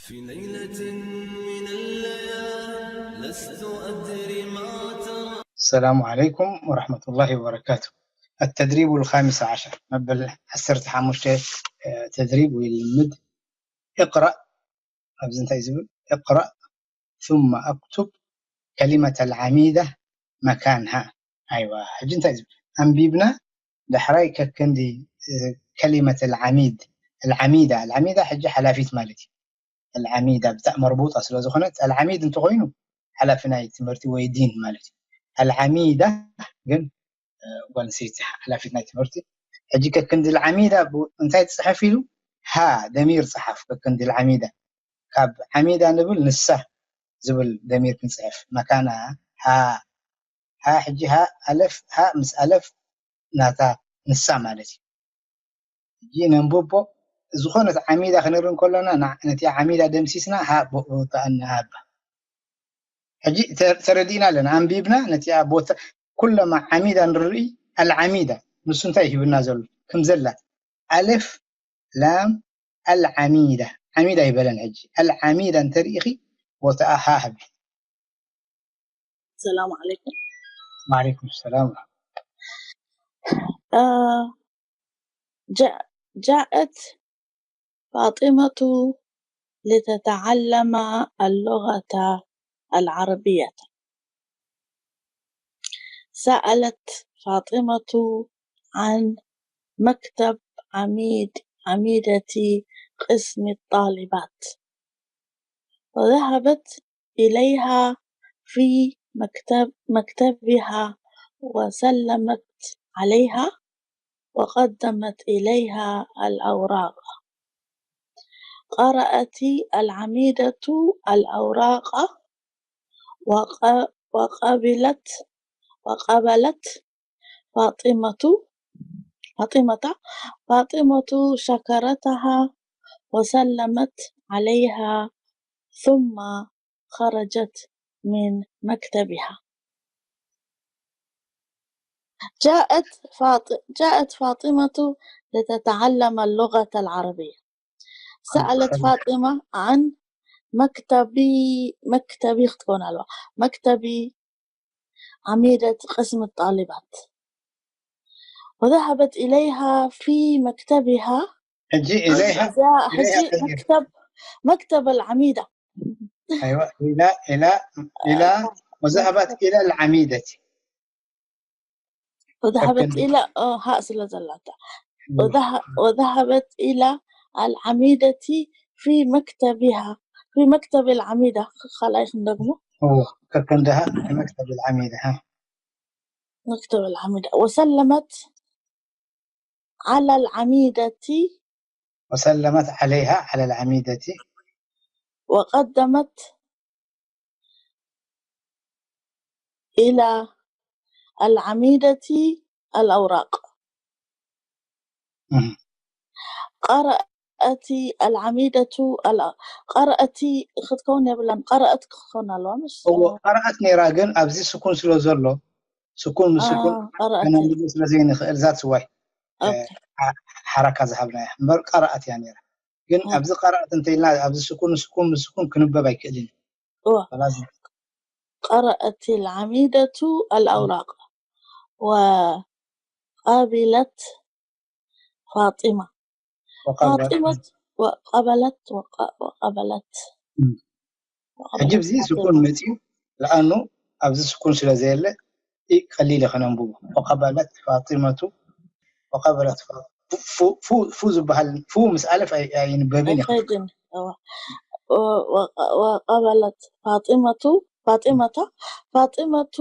في ليلة من الليالي لست أدري ما ترى. السلام عليكم ورحمة الله وبركاته. التدريب الخامس عشر، መበል ዓሰርተ ሓሙሽተ ተድሪብ ወይ ልምድ። اقرأ، ኣብዚ እንታይ ዝብል؟ اقرأ ثم اكتب كلمة العميدة مكانها. ኣይዋ፣ ሕጂ እንታይ ዝብል? ኣንቢብና ዳሕራይ ከክንዲ ከሊመት العميد العميدة العميدة ሕጂ ሓላፊት ማለት እዩ። العميدة ብታእ መርቡጣ ስለ ዝኾነት፣ العميد እንተኾይኑ ሓላፊ ናይ ትምህርቲ ወይ ዲን ማለት እዩ። العميدة ግን ጓል ኣንስተይቲ ሓላፊት ናይ ትምህርቲ። ሕጂ ከክንዲ العميدة እንታይ ትፅሕፍ ኢሉ? ሃ ደሚር ፀሓፍ። ከክንዲ العميدة ካብ ዓሚዳ ንብል ንሳ ዝብል ደሚር ክንፅሕፍ መካና ሃ ሃ ሕጂ ሃ ኣለፍ ሃ ምስ ኣለፍ ናታ ንሳ ማለት እዩ። ሕጂ ነንብቦ። ዝኾነት ዓሚዳ ክንርኢ እንከለና ነቲ ዓሚዳ ደምሲስና ሃ ቦታኣ ንሃባ። ሕጂ ተረዲእና ኣለና፣ ኣንቢብና ነቲ ቦታ። ኩለማ ዓሚዳ ንርኢ ኣልዓሚዳ ንሱ እንታይ ይህብና ዘሎ ከም ዘላ ኣለፍ ላም ኣልዓሚዳ ዓሚዳ ይበለን። ሕጂ ኣልዓሚዳ እንተርኢኺ ቦታኣ ሃ ሃቢ። السلام عليكم. وعليكم السلام. آه، جاء جاءت فاطمة لتتعلم اللغة العربية. سألت فاطمة عن مكتب عميد عميدة قسم الطالبات، وذهبت إليها في مكتب مكتبها وسلمت عليها وقدمت إليها الأوراق. قرأت العميدة الأوراق وق- وقبلت وقبلت فاطمة فاطمة فاطمة شكرتها وسلمت عليها ثم خرجت من مكتبها. جاءت فاط... جاءت فاطمة لتتعلم اللغة العربية. سألت فاطمة عن مكتبي مكتبي ختكون على مكتبي عميدة قسم الطالبات، وذهبت إليها في مكتبها. ሕጂ ኢለይሃ ዛ- ሕጂ إليها. مكتب مكتب العميدة. ኣይዋ ኢላ ኢላ ኢላ ወዛሃባት ኢላ ልዓሚደቲ وذهبت إلى آه، ها سلا زلاتا. وذه- وذهبت إلى العميدة في مكتبها، في مكتب العميدة. خلاص ندقمه. ከከንደሃ መክተብ ልዓሚደ ሃ مكتب العميدة وسلمت على العميدة وسلمت عليها على العميدة وقدمت إلى العميدة الأوراق. مم. قرأت العميدة ال- قرأت ختكون يا بلان قرأت ختكون الوا مش እዎ ቀረኣት ነይራ ግን ኣብዚ ስኩን ስለ ዘሎ ስኩን ምስ ስኩን آه قرأت ከነንብቦ ስለ ዘይንኽእል ዛት ስዋይ أوكي ሓረካ ዝሃብናያ እምበር ቀረኣት እያ ነይራ። ግን آه. ኣብዚ ቀረኣት እንተኢልና ኣብዚ ስኩን ስኩን ምስ ስኩን ክንበብ ኣይክእልን እዩ። أوه. خلاص قرأت العميدة الأوراق وقبلت فاطمة وقبلت فاطمة وقبلت وق- وقبلت مم. ሕጂ وقبلت ኣብዚ ስኩን فاطمة መፂኡ ለኣኑ ኣብዚ ስኩን ስለ ዘየለ ኢ ቀሊል እዩ ከነንብቦ። وقبلت فاطمة وقبلت ف- ፉ ፉ ፉ ዝበሃል ፉ ምስ ኣለፍ ኣይ- ኣይንበብን እዩ። أكيد. و- و- وقبلت فاطمة فاطمة فاطمة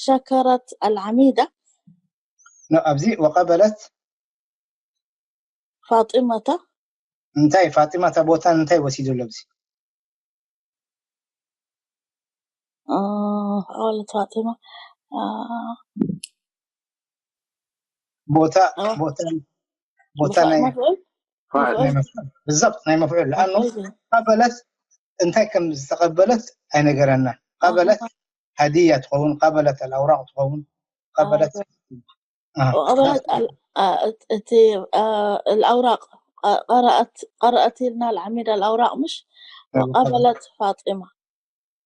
شكرت العميدة ኖ ኣብዚ وقبلت فاطمة እንታይ ፋጢማ እታ ቦታ እንታይ ወሲዱ ኣሎ ኣብዚ? آه قالت فاطمة آه ቦታ آه. ቦታ ቦታ مفع- ናይ مفعول فاعل. ናይ مفعول መፍዑል بالضبط ናይ መፍዑል ለኣኑ مفعول قبلت እንታይ ከም ዝተቐበለት ኣይነገረና። قبلت آه. هدية ትኸውን قبلت الأوراق ትኸውን قبلت آه. آه. وقبلت ال- آه، ات- اتي آه، الأوراق ق- قرأت قرأت لنا العميدة الأوراق مش وقبلت فاطمة.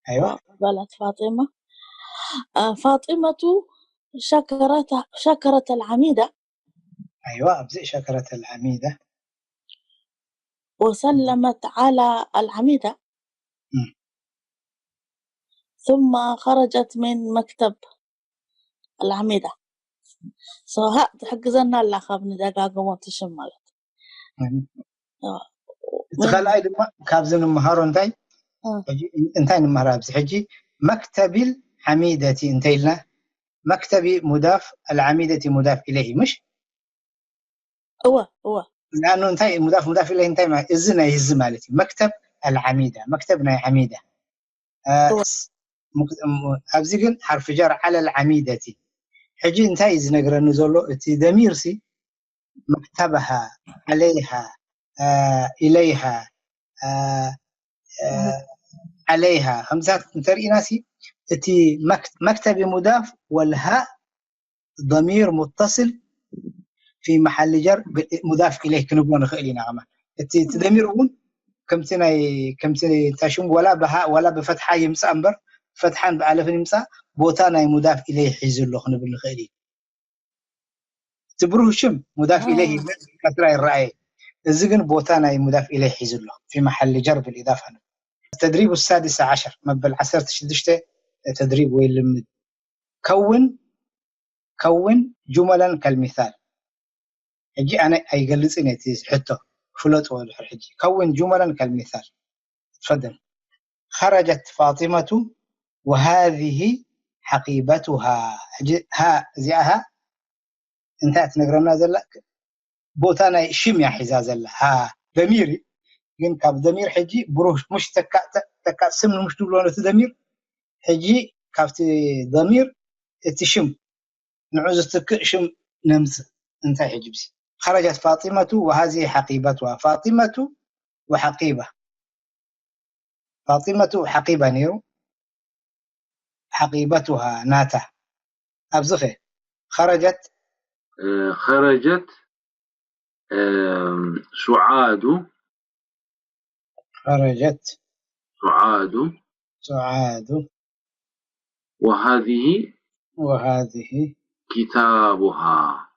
أيوة. وقبلت فاطمة. آه، فاطمة شكرت، شكرت العميدة. أيوة، أبزئ شكرت العميدة. وسلمت على العميدة. مم. ثم خرجت من مكتب العميدة. So ሃእ ትሕግዘና ኣላ ካብ ንደጋግሞ እቲ ሽም ማለት። እም። ኣዎ። እቲ ካልኣይ ድማ ካብዚ ንምሃሮ እንታይ እ። ሕጂ እንታይ ንምሃር ኣብዚ ሕጂ መክተቢል ዓሚደቲ እንተ ኢልና መክተቢ ሙዳፍ ኣልዓሚደቲ ሙዳፍ ኢለይሂ ምሽ እወ እወ لأنه እንታይ ሙዳፍ ሙዳፍ ኢለይሂ እንታይ ማለት እዚ ናይ እዚ ማለት እዩ መክተብ ኣልዓሚዳ መክተብ ናይ ዓሚዳ እ፣ እወ። ስ- ሙክ- ሙ- ኣብዚ ግን ሓርፊ ጀር ዓለል ዓሚደቲ ሕጂ እንታይ እዩ ዝነግረኒ ዘሎ እቲ ደሚር ሲ መክተብሃ ዓለይሃ እ፣ ኢለይሃ እ፣ እ፣ ዓለይሃ ከምዚታት እንተርኢና ሲ እቲ መክ- መክተቢ ሙዳፍ ወልሃ ضمير متصل في محل جر ሙዳፍ ኢለይህ ክንብሎ ንኽእል ኢና ከማ እቲ እቲ ደሚር እውን ከምቲ ናይ ከምቲ እንታይ ሽሙ ወላ ብሃ ወላ ብፈትሓ ይምፃእ እምበር ፈትሓን ብኣለፍን ይምፃእ ቦታ ናይ ሙዳፍ ኢለይህ ሒዙ ኣሎ ክንብል ንኽእል እዩ እቲ ብሩህ ሽም ሙዳፍ እ። ኢለይህ ይብል ከስራ ይረኣየ እዚ ግን ቦታ ናይ ሙዳፍ ኢለይህ ሒዙ ኣሎ في محل جر بالإضافة ነው ተድሪብ ሳድስ ዓሸር መበል ዓሰርተ ሽዱሽተ ተድሪብ ወይ ልምድ ከውን ከውን ጁመለን ከልሚሳል ሕጂ ኣነ ኣይገልፅን እቲ ሕቶ ፍለጥዎ ድሕር ሕጂ ከውን ጁመለን ከልሚሳል ፈደል خرجت فاطمة وهذه حقيبتها ሕጂ ሃ እዚኣ ሃ እንታይ ትነግረና ዘላ ቦታ ናይ ሽም እያ ሒዛ ዘላ ሃ ደሚር እዩ ግን ካብ ደሚር ሕጂ ብሩህ ሙሽ ተካ ተካ ስም ሙሽ ድብሎ ነቲ ደሚር ሕጂ ካብቲ ደሚር እቲ ሽም ንዑ ዝትክእ ሽም ነምጽእ እንታይ ሕጂ ብዚ خرجت فاطمة وهذه حقيبتها فاطمة وحقيبة فاطمة حقيبة نيرو حقيبتها ناتا أبزخي خرجت خرجت سعاد خرجت سعاد سعاد وهذه وهذه كتابها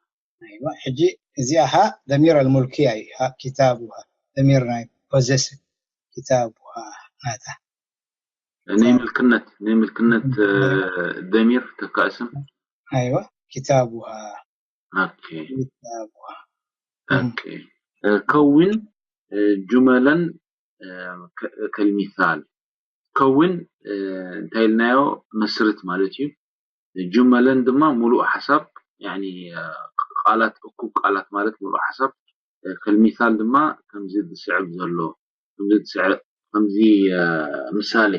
أيوة حجي زيها ضمير الملكية أي ها كتابها ضمير ناي possessive كتابها هذا ናይ ምልክነት ናይ ምልክነት ደሚር ተካእስም أيوة كتابها ኦኬ كتابها ኦኬ ከውን ጁመለን ከልሚሳል ከውን እንታይ ኢልናዮ መስርት ማለት እዩ ጁመለን ድማ ሙሉእ ሓሳብ ያኒ ቃላት እኩብ ቃላት ማለት ሙሉእ ሓሳብ ከልሚሳል ድማ ከምዚ ዝስዕብ ዘሎ ከምዚ ዝስዕብ ከምዚ ምሳሌ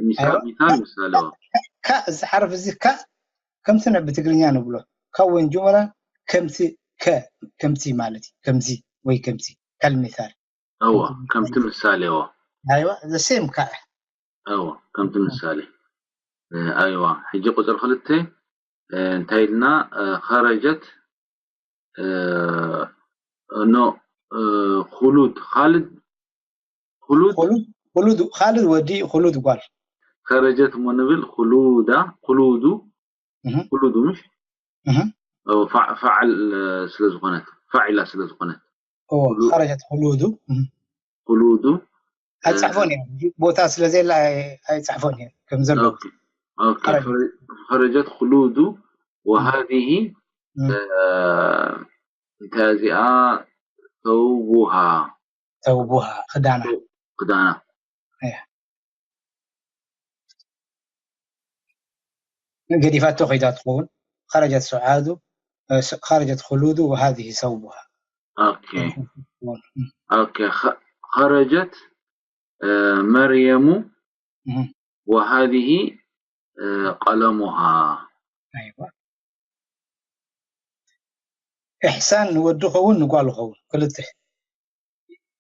ምሳል ምሳል ምሳሌ ካ እዚ ሓርፍ እዚ ካ ከምቲ ነ ብትግርኛ ንብሎ ከውን ጁመላ ከምቲ ከ ከምቲ ማለት እዩ ከምዚ ወይ ከምቲ ከልሚሳል እዎ ከምቲ ምሳሌ እዎ ኣይዋ the same ካ እዎ ከምቲ ምሳሌ ኣይዋ ሕጂ ቁፅር ክልተ እንታይ ኢልና ከረጀት ኖ ኩሉድ ካልድ ኩሉድ ኩሉድ ካልድ ወዲ ኩሉድ ጓል ከረጀት እሞ ንብል ኩሉዳ ኩሉዱ ኩሉዱ ምሽ ፈዓል ስለ ዝኾነት ፋዒላ ስለ ዝኾነት ከረጀት ኩሉዱ ኩሉዱ ኣይፃሕፎን እየ ቦታ ስለ ዘየለ ኣይፃሕፎን እየ ከም ዘሎ ከረጀት ኩሉዱ ወሃዚህ እንታይ እዚኣ ተውቡሃ ተውቡሃ ክዳና ክዳና ገዲፋቶ ከይዳ ትኸውን خرجت سعاد خرجت خلود وهذه ثوبها ኦኬ ኦኬ خرجت مريم وهذه قلمها ኣይዋ ኢሕሳን ንወዲ ኸውን ንጓል ኸውን ክልተ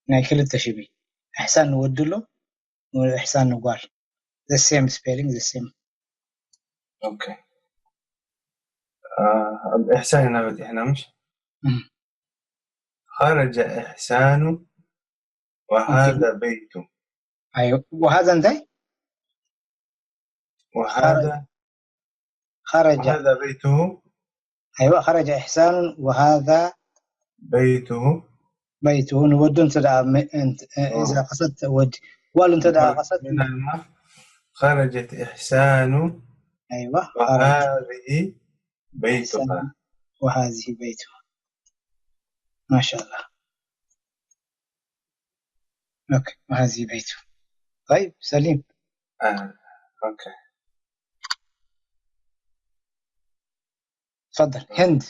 ናይ ክልተ ሽቢ ኢሕሳን ንወዲ ኣሎ ኢሕሳን ንጓል the same spelling the same ኦኬ ኣብ ኢሕሳን ኢና በፂሕና ምሽ خرج إحسان وهذا بيت ኣይወ ወሃዛ እንታይ وهذا خرج وهذا بيته ኣይወ خرج إحسان وهذا بيته بيته ንወዱ እንተ ደኣ መ- እንት- እዛ ቀሰት ወዲ ጓል እንተ ደኣ ቀሰት من الماء خرجت إحسان ኣይወ خرج وهذه بيتها وهذه بيته ما شاء الله أوكي وهذه بيته طيب سليم آه. أوكي تفضل هند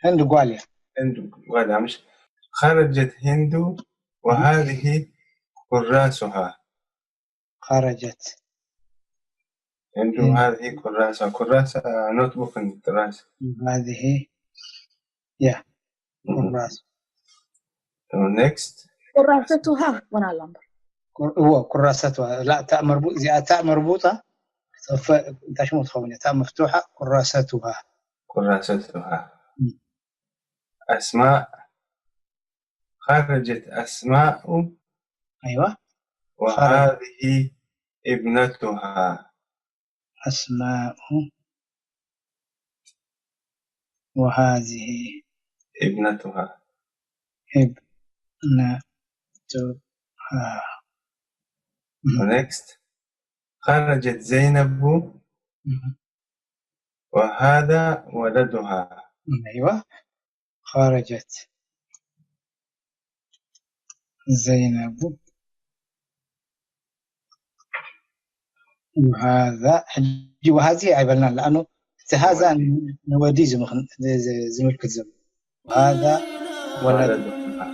هند ጓል እያ هند ولا مش خرجت هند وهذه كراسها خرجت هند هند. وهذه كراسة كراسة نوت بوك كراسة هذه يا كراس next كراستها ون ኣላ እምበር እዎ ኩራሰትዋ ላ ታእ መርቡጥ እዚኣ ታእ መርቡጣ ሰፈ እንታይ ሽሙ ትኸውን እያ ታእ መፍቱሓ ኩራሰትዋ كراستها مم. أسماء خرجت أسماء ኣይዋ وهذه ابنتها أسماء وهذه ابنتها ابنتها next خرجت زينب وهذا ولدها أيوة خرجت زينب وهذا ሕጂ وهذه ኣይበልናን لأنه እቲ هذا ንወዲ እዩ ዝምኽን- ዝ- ዝምልክት ዘሎ وهذا ولد ولدها